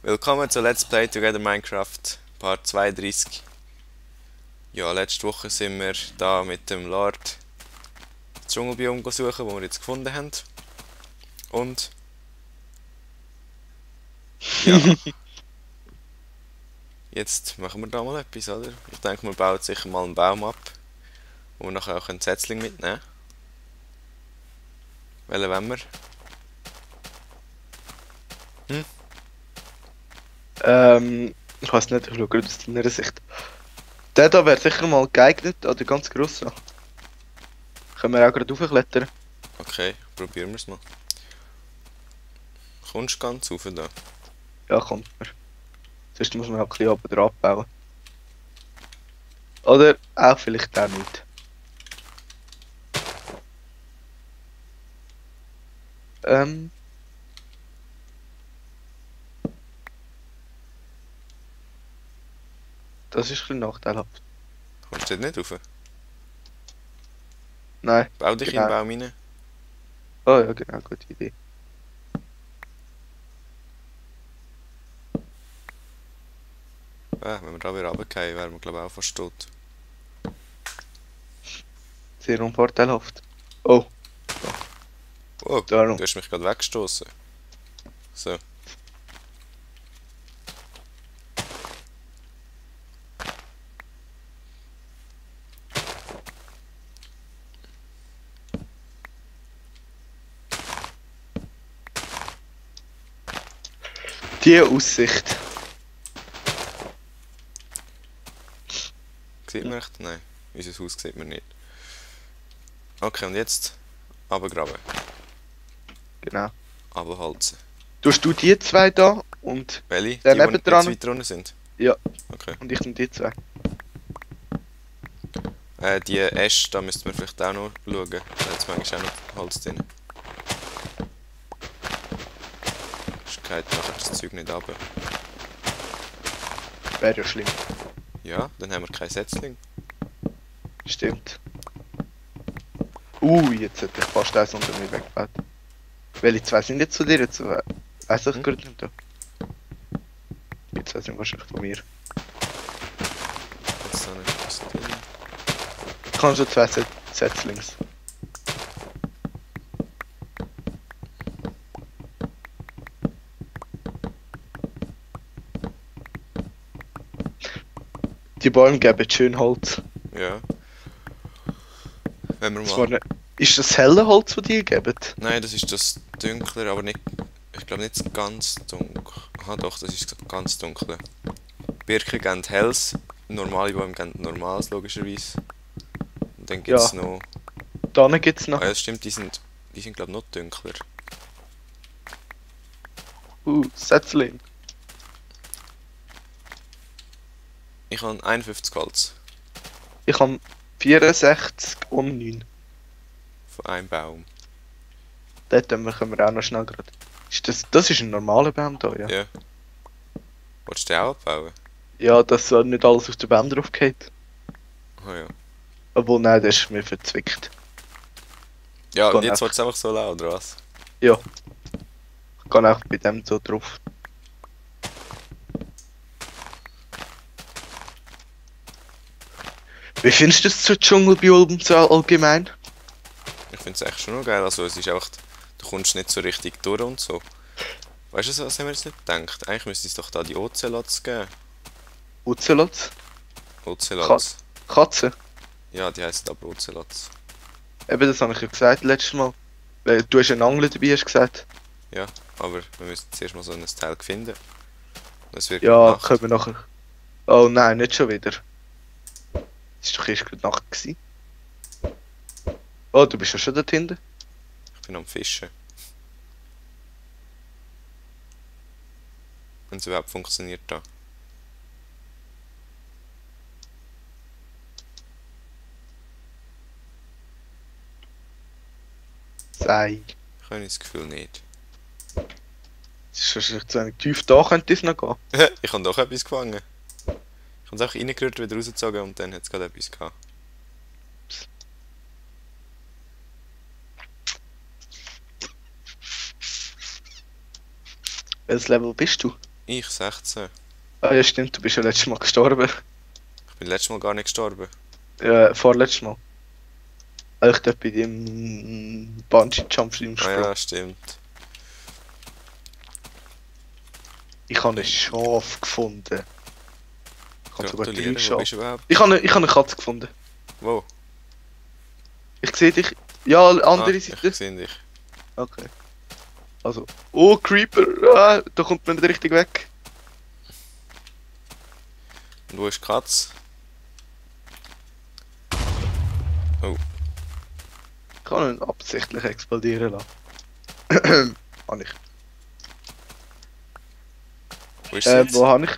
Willkommen zu Let's Play Together Minecraft Part 32. Ja, letzte Woche sind wir da mit dem Lord das Dschungelbiom suchen, wo wir jetzt gefunden haben. Und ja, jetzt machen wir da mal etwas, oder? Ich denke, wir bauen sicher mal einen Baum ab, wo wir nachher auch einen Setzling mitnehmen. Welchen wollen wir? Ich weiß nicht, ich schaue gerade aus deiner Sicht. Der da wäre sicher mal geeignet an der ganz grossen. Können wir auch gerade raufklettern? Okay, probieren wir es mal. Kommst du ganz rauf da? Ja, kommt mir. Sonst muss man halt ein bisschen oben drauf bauen. Oder auch vielleicht auch nicht. Ähm, Das ist ein bisschen nachteilhaft. Kommst du dort nicht rauf? Nein, Bau dich in den genau. Baum rein. Oh ja, genau, gute Idee. Wenn wir da wieder runterfallen, wären wir glaube ich auch fast tot. Sehr unvorteilhaft. Oh, Oh, darum. du hast mich gerade weggestoßen. So. Die Aussicht. Sieht man echt? Nein. Unser Haus sieht man nicht. Okay, und jetzt runtergraben. Genau. Runterholzen. Tust du die zwei da und Welche? der Die jetzt nebendran? weiter unten sind? Ja, Okay. und ich nehme die zwei. Die Äste, da müssten wir vielleicht auch noch schauen. Da hat es manchmal auch noch Holz drin. Sonst geht nachher das Zeug nicht runter. Wäre ja schlimm. Ja, dann haben wir kein Setzling. Stimmt. Jetzt hätte ich fast eins unter mir weggebaut. Welche zwei sind jetzt zu dir? Jetzt weiß ich gerade nicht. Die zwei sind wahrscheinlich von mir. Jetzt da nicht was drin. Ich kann schon zwei Setzlings. Die Bäume geben schön Holz. Ja. Wenn wir Das war mal. nicht... Ist das helle Holz, das die geben? Nein, das ist das dunkler, aber nicht. Ich glaube nicht ganz dunkel. Aha, doch, das ist ganz dunkel. Birken geben helles, normale Bäume geben normales, logischerweise. Und dann gibt es Ja, noch. da gibt es Ah noch. ja, das stimmt, die sind glaube ich noch dunkler. Setzling. Ich habe 51 Holz Ich habe 64 und 9. von einem Baum. Dort können wir auch noch schnell gerade. Das ist ein normaler Baum da, ja. Ja. Wolltest du den auch abbauen? Ja, dass nicht alles auf den Baum drauf geht. Ah ja. Obwohl, nein, das ist mir verzwickt. Ja, und Kann jetzt einfach, wolltest du einfach so laut, oder was? ja, kann auch bei dem so drauf. Wie findest du das zu Dschungelbiom so allgemein? Ich finde es echt schon noch geil. Also es ist einfach, du kommst nicht so richtig durch und so. Weißt du, was haben wir jetzt nicht gedacht? Eigentlich müsste es doch da die Ozelots geben. Ozelots? Ka Ozelots. Katze? Ja, die heißen aber Ozelots. Eben, das habe ich ja gesagt letztes Mal. Weil du hast einen Angler dabei, hast du gesagt. Ja, aber wir müssen zuerst mal so ein Teil finden. Es wird gerade Ja, Nacht. können wir nachher. Oh nein, nicht schon wieder. Es ist doch erst gerade Nacht gewesen. Oh, du bist ja schon dort hinten. Ich bin am Fischen. Wenn es überhaupt funktioniert da. Sei. Ich habe das Gefühl nicht. Es ist wahrscheinlich zu wenig tief da, könnte es noch gehen. Ich habe doch etwas gefangen. Ich habe es einfach reingerührt, wieder rausgezogen und dann hat es gerade etwas gehabt. Welches Level bist du? Ich 16. Ah ja stimmt, du bist ja letztes Mal gestorben. Ich bin letztes Mal gar nicht gestorben. Vorletztes Mal. Ich dort bei dem Bungee-Jump-Stream Ah gesprungen. ja, stimmt. Ich habe ein Schaf gefunden. Ich habe sogar 3 Gratuliere, wo Schafe. bist du überhaupt? Ich habe eine Katze gefunden. Wo? Ich sehe dich. Ja, andere Seite. Ich sehe dich. Okay. Also. Oh, Creeper! Ah, da kommt man nicht richtig weg. Und wo ist die Katze? Oh, Ich kann ihn absichtlich explodieren lassen. Habe ich. wo ist sie jetzt? Wo habe ich?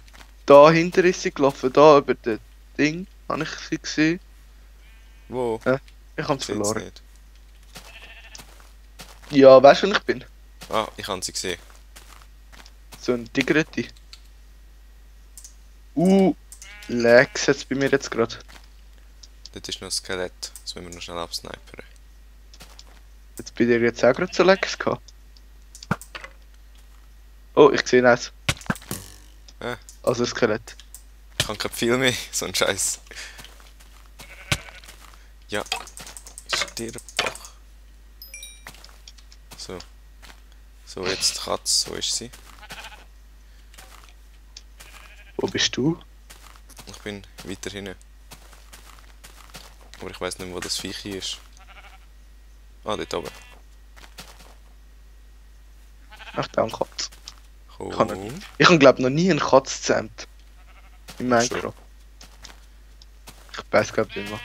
Da hinter ist sie gelaufen. Da über das Ding habe ich sie gesehen. Wo? Ich habe sie Sehe sie verloren. nicht. Ja, weißt du, wo ich bin? Ah, ich habe sie gesehen. So ein Tigreti. Lags jetzt bei mir jetzt gerade. Dort ist noch ein Skelett. Das müssen wir noch schnell absnipern. Jetzt bei dir jetzt auch gerade so Lags gehabt. Oh, ich sehe eins. Also ein Skelett. Ich kann kein viel mehr, so ein Scheiß. Ja. Stirb doch. So. So, jetzt die Katze. Wo ist sie? Wo bist du? Ich bin weiter hinten. Aber ich weiß nicht mehr, wo das Viech hier ist. Ah, dort oben. Ach, da eine Katze. Komm. Ich habe glaube noch nie eine Katze gezähmt. In Minecraft. Schon. Ich weiß glaube nicht mehr.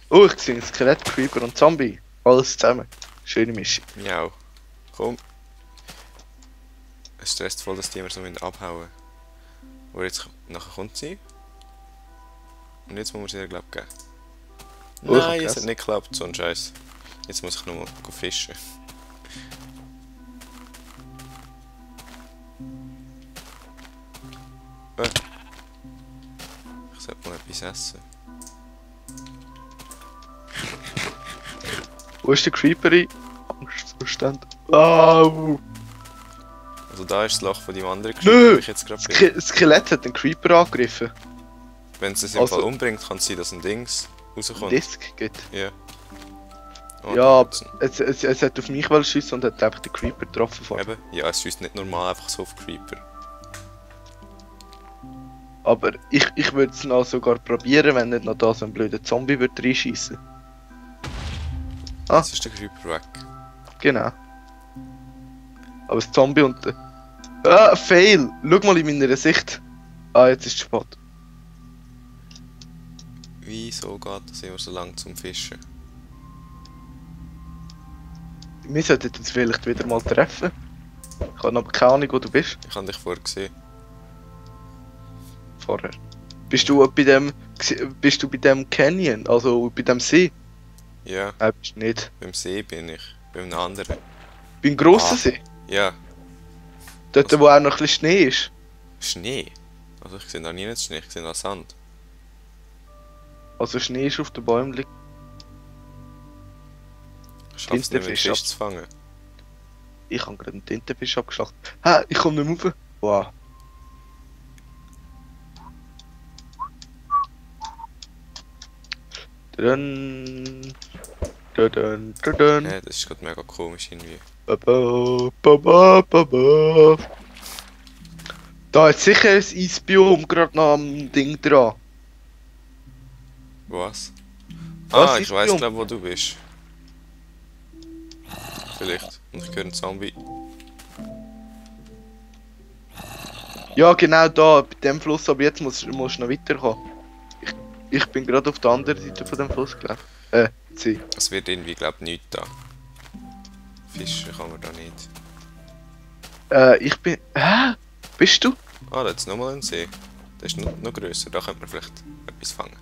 Oh, ich sehe ein Skelett, Creeper und Zombie. Alles zusammen. Schöne Mischung. Miau. Komm. Es stresst voll, dass die immer so abhauen müssen. Aber jetzt nachher kommt sie. Und jetzt muss man sie ihr, glaube ich, geben. Oh, ich hab Nein, es hat gegessen. nicht geklappt, so ein Scheiß. Jetzt muss ich nochmal fischen. Ich sollte mal etwas essen. Wo ist der Creeper? Angstzustand. Au! Also da ist das Loch von deinem anderen Nö! Creeper, wo ich jetzt gerade bin. Das Skelett hat den Creeper angegriffen. Wenn es im Also- Fall umbringt, kann es sein, dass ein Dings rauskommt. Disc geht. Ja. Oh, Ja, da gibt's es hat auf mich wollen schiessen und hat einfach den Creeper getroffen. Vorher. Eben, ja, es schießt nicht normal einfach so auf Creeper. Aber ich würde es noch sogar probieren, wenn nicht noch da so ein blöder Zombie wird reinschießen. Ah. Jetzt ist der Creeper weg. Genau. Aber das Zombie und der... Ah, Fail! Schau mal in meiner Sicht. Ah, jetzt ist es spät. Wieso geht das immer so lang zum Fischen? Wir sollten uns vielleicht wieder mal treffen. Ich habe aber keine Ahnung, wo du bist. Ich habe dich vorher gesehen. Vorher. Bist du bei dem Canyon? Also bei dem See? Ja, Nein, bist du nicht. beim See bin ich. Bei einem anderen. Beim grossen Ah. See? Ja, Dort, wo auch noch ein bisschen Schnee ist. Schnee. Also ich sehe da nie nicht Schnee, ich sehe da Sand. Also Schnee ist auf den Bäumen liegt. Ich schaffe es nicht, mit Tintenfisch Fisch ab. zu fangen. Ich habe gerade einen Tintenfisch abgeschlachtet. Hä, ich komme nicht mehr rauf. Wow. Dun, dun, dun, Ja, das ist gerade mega komisch irgendwie. ba, ba, ba, ba, ba, ba. Da ist sicher ein Eisbiom gerade noch am Ding dran. Was? Was Ah, ist ich weiß dumm? glaube wo du bist. Vielleicht. Und ich höre einen Zombie. Ja, genau da, bei dem Fluss, aber jetzt musst du noch weiterkommen. Ich bin gerade auf der anderen Seite von dem Fluss gelaufen. See. Es wird irgendwie glaube ich nichts da. Fischen kann man da nicht. Ich bin... Hä? Bist du? Ah, da ist nochmal ein See. Der ist noch grösser, da könnte man vielleicht etwas fangen.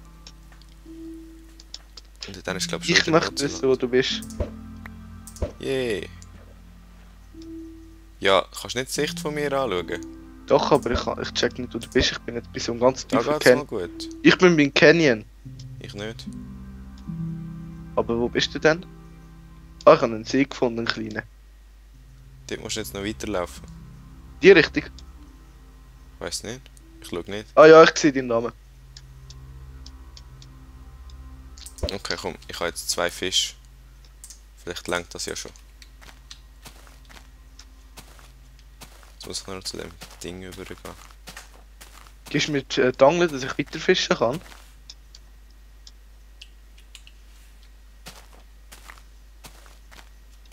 Und dann ist glaube ich Ich wieder möchte Nutzen- wissen, wo du bist. Yay! Ja, kannst du nicht die Sicht von mir anschauen? Doch, aber ich check nicht, wo du bist. Ich bin jetzt bei so einem ganz Da tiefen geht's mal Canyon. gut. Ich bin beim Canyon. Ich nicht. Aber wo bist du denn? Ah, ich habe einen See gefunden, einen kleinen. Dort musst du jetzt noch weiterlaufen. Die Richtung? Weiß nicht. Ich schau nicht. Ah ja, ich sehe deinen Namen. Okay, komm, ich habe jetzt 2 Fische. Vielleicht langt das ja schon. Jetzt muss ich nur noch zu dem Ding übergehen. Gibst du mir die Angel, dass ich weiter fischen kann?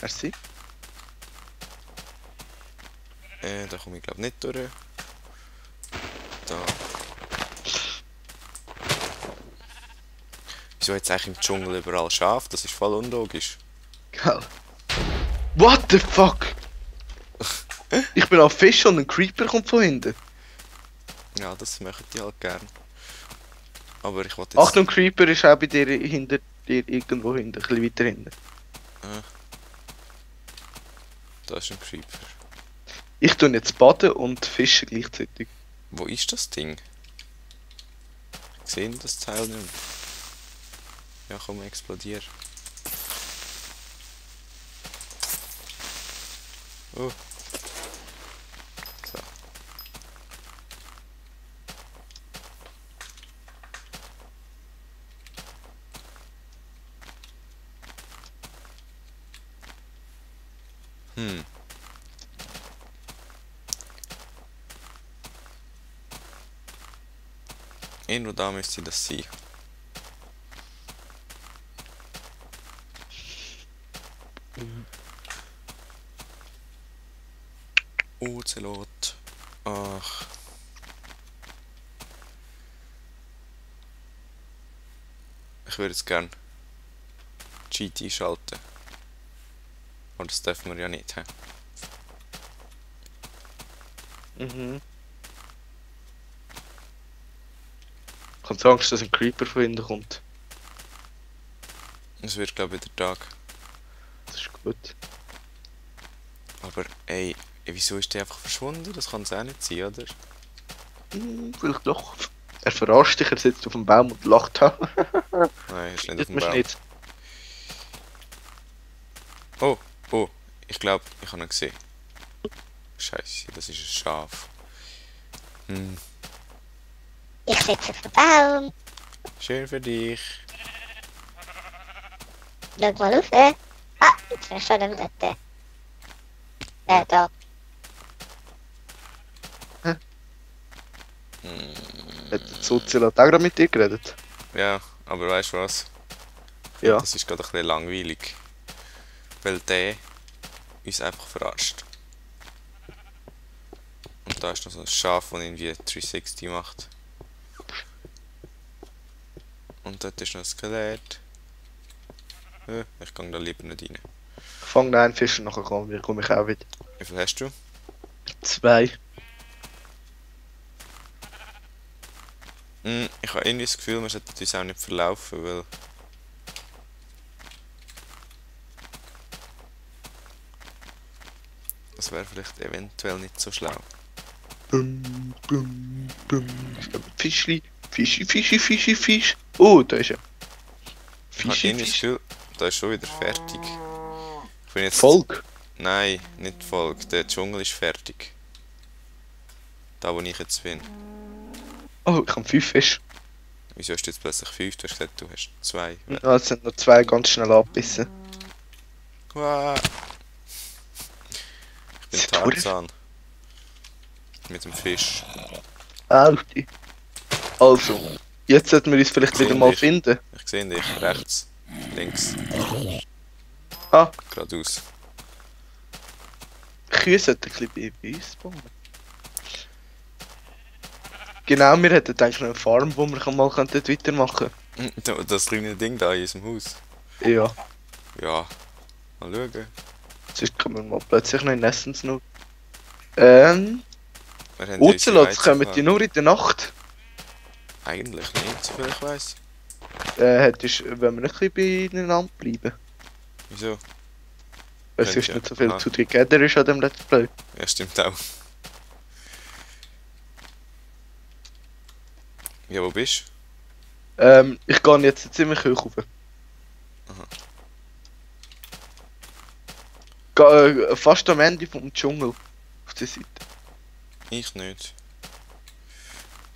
Merci. Da komme ich glaube nicht durch. Da. Wieso jetzt eigentlich im Dschungel überall Schaf? Das ist voll unlogisch. Geil. What the fuck? Ich bin auf Fisch und ein Creeper kommt von hinten. Ja, das möchten die halt gern. Aber ich wollte jetzt... Achtung, Creeper ist auch bei dir hinter dir irgendwo hinten, ein bisschen weiter hinten. Da ist ein Creeper. Ich tue jetzt baden und fischen gleichzeitig. Wo ist das Ding? Ich sehe das Teil nicht mehr. Ja, komm, explodier. Oh. So. Hm. Irgendwo da müsste das sein. Ocelot. Ach. Ich würde jetzt gern Cheat einschalten. Aber das dürfen wir ja nicht, hä? Mhm. Ich habe Angst, dass ein Creeper von hinten kommt. Es wird glaube ich der Tag. Das ist gut. Aber ey, wieso ist der einfach verschwunden? Das kann es auch nicht sein, oder? Vielleicht doch. Er verarscht dich, er sitzt auf dem Baum und lacht. Nein, er ist nicht auf Das dem musst du Baum. nicht. Oh, oh, ich glaube, ich habe ihn gesehen. Scheiße, das ist ein Schaf. Hm, Ich sitze auf dem Baum. schön für dich. Schau mal rauf. Ah, jetzt bin ich schon am Dort. Da. Hat der Sozialat auch gerade mit dir geredet? Ja, aber weißt du was? Ja. Das ist gerade ein bisschen langweilig. Weil der uns einfach verarscht. Und da ist noch so ein Schaf, das irgendwie 360 macht. Und dort ist noch ein Skelett. Ich gehe da lieber nicht rein. Ich fange noch einen Fisch und nachher komme ich auch wieder. Wie viel hast du? 2. Ich habe irgendwie das Gefühl, wir sollten uns auch nicht verlaufen, weil... Das wäre vielleicht eventuell nicht so schlau. Bum, bum, bum. Fischli. Fisch. Oh, da ist er. Ich habe irgendwie das Gefühl, da ist schon wieder fertig. Ich bin jetzt... Volk. Nein, nicht Volk. Der Dschungel ist fertig. Da wo ich jetzt bin. Oh, ich habe 5 Fische. Wieso hast du jetzt plötzlich 5? Du hast gesagt, du hast 2. Ja, es sind noch 2 ganz schnell abbissen. Wow. Ich bin Tarzan. Mit dem Fisch. Alti. Also, jetzt sollten wir uns vielleicht wieder mal finden. Ich sehe dich. Rechts. Links. Ah, Geradeaus. Kühe sollten ein bisschen bei uns spawnen. Genau, wir hätten eigentlich noch eine Farm, wo wir mal weitermachen Das kleine Ding da in unserem Haus. könnten. Ja, Ja. Mal schauen. sonst kommen wir mal plötzlich noch in Essence noch. Wir haben ja unsere Ocelots kommen die Heizung nur in der Nacht. eigentlich nicht, soviel ich weiss. Wenn wir nicht ein bisschen beieinander bleiben. Wieso? Weil Könnte sonst ja. nicht so viel Ah. zu together ist an dem Let's Play. Ja, stimmt auch. Ja, wo bist Ich gehe jetzt ziemlich hoch rauf. Fast am Ende vom Dschungel. Auf der Seite. du? Ich nicht.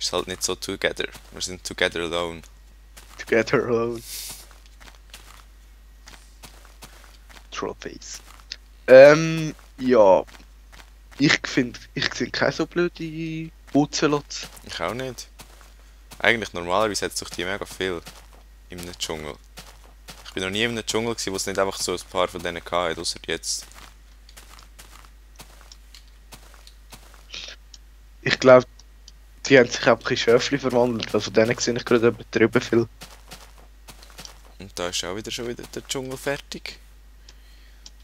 ist halt nicht so together. Wir sind together alone. Together alone. Trollface. Ja. Ich sehe keine so blöde Ozelots. Ich auch nicht. Eigentlich normalerweise hat es doch die mega viel in einem Dschungel. Ich bin noch nie in einem Dschungel gewesen, wo es nicht einfach so ein paar von denen hatte, außer jetzt. Ich glaube, die haben sich einfach in Schöfli verwandelt, weil von denen sehe ich gerade drüber viel. Und da ist auch schon wieder der Dschungel fertig.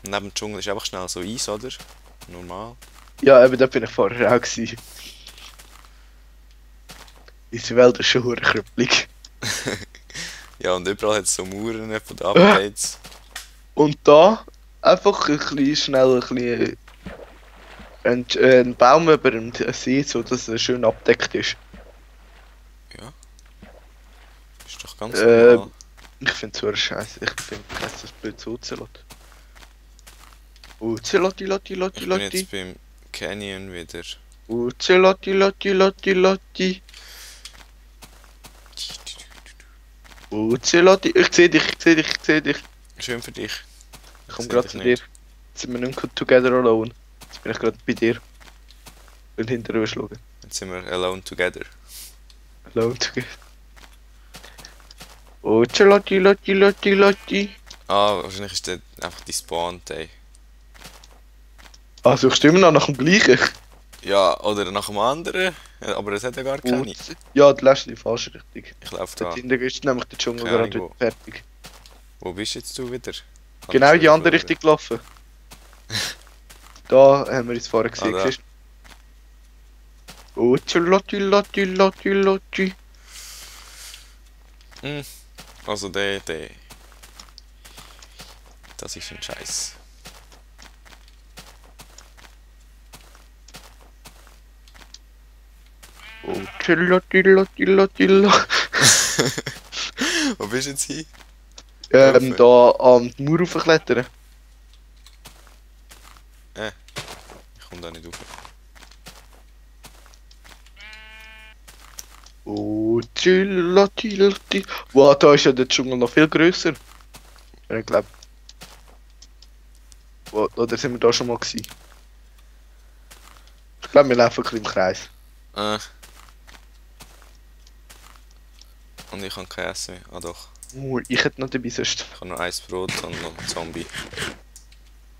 Und neben dem Dschungel ist einfach schnell so Eis, oder? Normal. Ja, eben da bin ich vorher auch gewesen. Unsere Welt ist schon hure krüppelig. Ja, und überall hat es so Mauern von den Updates. Und da einfach ein bisschen schnell ein Baum über dem See, so dass er schön abdeckt ist. Ja. Ist doch ganz normal. Ich finde es hure scheiße. Ich finde das blödes Ozelot. Ozelotti, Lotti, Lotti, Ich bin Lotti. jetzt beim Canyon wieder. Ozelotti, Lotti, Lotti, Lotti. Ozelotti. Ich sehe dich, ich sehe dich, ich sehe dich. Schön für dich. Ich komme Seh gerade dich zu dir. nicht. Jetzt sind wir nicht mehr together alone. Jetzt bin ich gerade bei dir. Und hinterher schauen. Jetzt sind wir alone together. Alone together. Ozelotti, Lotti, Lotti, Lotti. Ah, wahrscheinlich ist das einfach die Spawn-Day. Ah, suchst du immer noch nach dem gleichen? Ja, oder nach dem anderen. Aber es hat ja gar keine. Ja, du lässt in die falsche Richtung. Ich laufe Dort da. hinten ist nämlich der Dschungel Keine gerade Ahnung, wieder fertig. Wo bist jetzt du wieder? Genau in die andere Verloren. Richtung gelaufen. Da haben wir uns vorher gesehen. da. Siehst du? Ozelotti, Lotti, Lotti, Lotti. Also der. Das ist ein Scheiß. Ozelotti, Lotti, Lotti, Lotti. Wo bist du jetzt hin? Da an die Mauer raufklettern. Ich komme da nicht rauf. Ozelotti, Lotti. Wow, da ist ja der Dschungel noch viel grösser. Ich glaube. Oder sind wir da schon mal gewesen? Ich glaube, wir laufen ein bisschen im Kreis. Und ich habe kein Essen mehr. Ah doch. Ich hätte noch dabei sonst. Ich habe noch ein Brot und noch ein Zombie.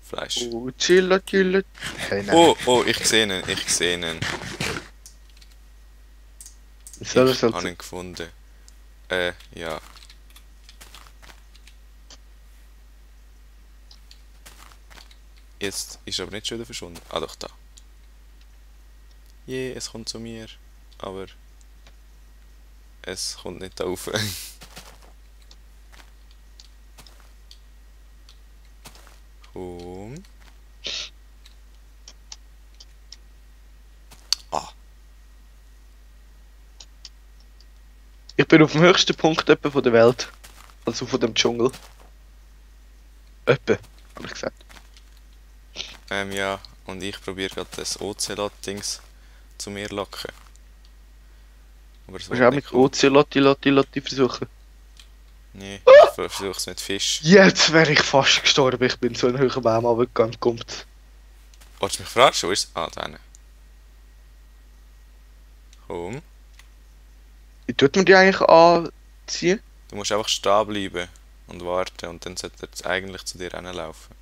Fleisch. Ozelotti, Lotti. Hey, nein. Oh, ich sehe ihn. Soll Ich er habe ihn gefunden. Ja. Jetzt ist er aber nicht schon wieder verschwunden. Ah doch, da. Es kommt zu mir. Aber es kommt nicht da rauf. Komm. Ah, Ich bin auf dem höchsten Punkt etwa von der Welt. Also von dem Dschungel. Etwa, habe ich gesagt. ja. Und ich probiere gerade das Ocelot-Dings zu mir locken. Aber es Willst du auch mit Ozelotti, Lotti, Lotti versuchen? Nee, ich versuche es mit Fisch. Jetzt wäre ich fast gestorben. Ich bin so einen hohen Baum runtergegangen. Kommt. Wolltest du mich verarschen? Wo ist es? Ah, da hinten. Komm. Wie tut man die eigentlich anziehen? Du musst einfach stehen bleiben und warten und dann sollte er eigentlich zu dir hinlaufen.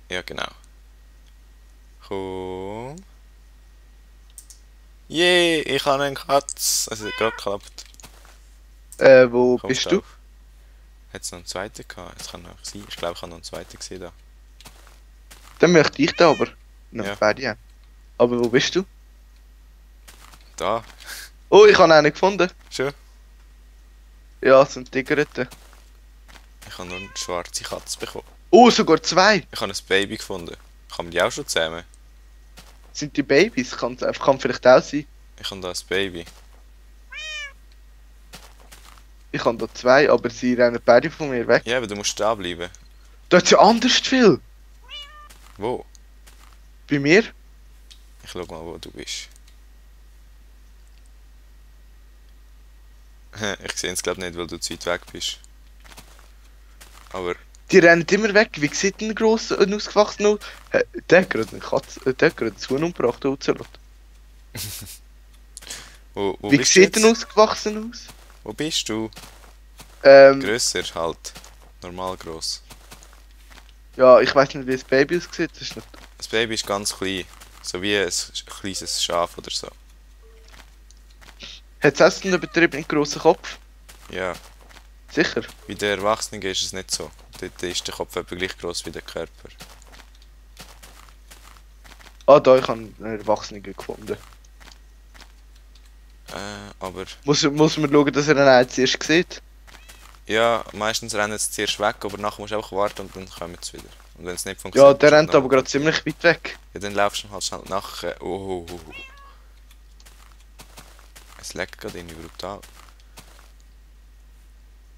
Ja, genau. Komm. Ich habe einen Katz. Es hat gerade geklappt. Wo Komm, bist steh du? auf. Hat es noch einen zweiten gehabt? Das kann noch sein. Ich glaube, ich habe noch einen zweiten gesehen da. Dann möchte ich da aber. Noch Ja. beide haben. Aber wo bist du? Da. Oh, ich habe einen gefunden. Schon. Ja, so ein Tigerette. Ich habe nur eine schwarze Katze bekommen. Oh, sogar zwei. Ich habe ein Baby gefunden. Kann man die auch schon zähmen? Sind die Babys? Kann vielleicht auch sein. Ich habe da ein Baby. Ich habe da zwei, aber sie rennen beide von mir weg. Ja, aber du musst da bleiben. Da ist ja anders viel. Wo? Bei mir? Ich schau mal, wo du bist. Ich sehe es glaube nicht, weil du zu weit weg bist. Aber Die rennen immer weg. Wie sieht ein grosser, ein ausgewachsener aus? Der hat gerade eine Katze, der hat gerade einen Huhn umgebracht, der Ozelot. wo Wie bist du sieht ein jetzt? ausgewachsener aus? Wo bist du? Ähm, Grösser halt. Normal gross. ja, ich weiß nicht, wie das Baby aussieht. Das ist nicht... Das Baby ist ganz klein. So wie ein kleines Schaf oder so. Hat es auch einen übertrieben grossen Kopf? Ja. Sicher. Bei den Erwachsenen ist es nicht so. Dort ist der Kopf etwa gleich gross wie der Körper. Ah, da, ich habe einen Erwachsenen gefunden. Aber Muss man schauen, dass er einen zuerst sieht? ja, meistens rennen sie zuerst weg, aber nachher musst du einfach warten und dann kommen sie wieder. Und wenn es nicht Ja, funktioniert... der musst du rennt noch- aber gerade ziemlich weit weg. Ja, dann laufst du halt schnell nachher. Oh. Es leckt gerade irgendwie brutal.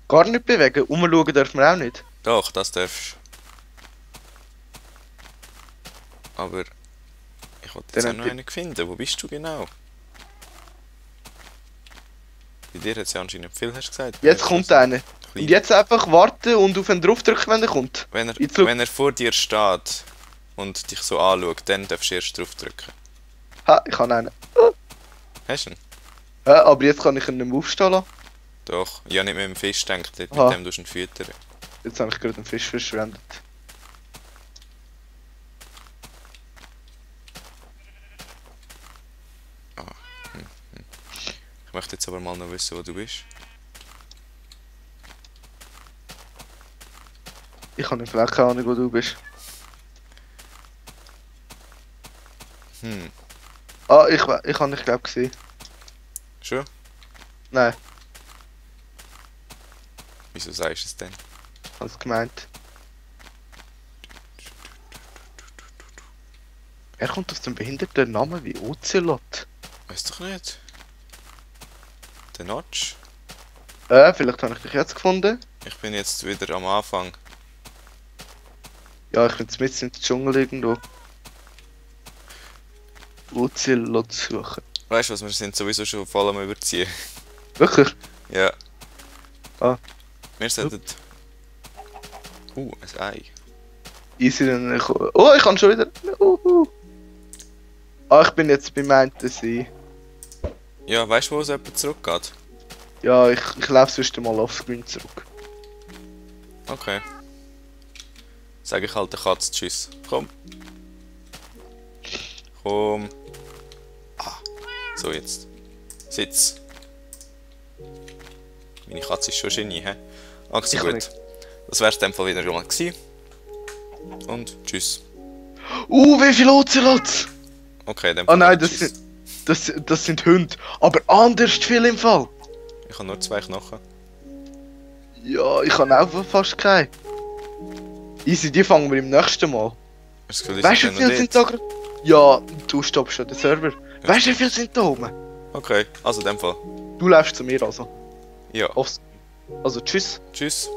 Gar nicht bewegen, umschauen dürfen wir auch nicht. Doch, das darfst du. Aber ich wollte jetzt Dann auch noch hat einen finden. Wo bist du genau? Bei dir hat es ja anscheinend viel, hast du gesagt. Jetzt kommt einer. Klein. Und jetzt einfach warten und auf ihn draufdrücken, wenn er kommt. Wenn Jetzt schau. wenn er vor dir steht und dich so anschaut, dann darfst du erst drauf drücken. Ha, ich habe einen. Hast du ihn? Ja, aber jetzt kann ich ihn nicht mehr aufstehen lassen. Doch. Ich habe nicht mit dem Fisch gedacht, mit Aha. dem du ihn füttern. Jetzt habe ich gerade einen Fisch verschwendet. Ich möchte jetzt aber mal noch wissen, wo du bist. Ich habe vielleicht keine Ahnung, wo du bist. Ah, ich habe dich, glaube gesehen. Schon? Nein, Wieso sagst du es denn? ich habe es gemeint. Er kommt auf den behinderten Namen wie Ocelot. Weiß doch nicht. Der Notch? Vielleicht habe ich dich jetzt gefunden. Ich bin jetzt wieder am Anfang. Ja, ich bin jetzt mitten im Dschungel irgendwo. Ocelot suchen. Weißt du was, wir sind sowieso schon voll am Überziehen. Wirklich? Ja. Ah. Wir sollten... ein Ei. Easy, dann oh, ich kann schon wieder. Ah, ich bin jetzt beim einen See. Ja, weißt du, wo es jemand zurückgeht? Ja, ich laufe sonst mal offscreen zurück. Okay. Sag ich halt der Katze Tschüss. Komm. Komm. Ah. So jetzt. Sitz. Meine Katze ist schon Genie, hä? Also Ich gut. nicht. Das wär's in dem Fall wieder schon mal gewesen. Und tschüss. Wie viele Ocelots! Okay, in dem Ah Fall nein, tschüss. das sind Hunde. Aber anders viel im Fall. Ich habe nur 2 Knochen. Ja, ich habe auch fast keine. Easy, die fangen wir im nächsten Mal. Hast du das Gefühl, Weißt du, ich wie bin viele noch sind da gerade? Ja, du stoppst schon den Server. Weißt du, wie viele sind da oben? dort? Okay, also in dem Fall. Du läufst zu mir also. Ja. Also tschüss. Tschüss.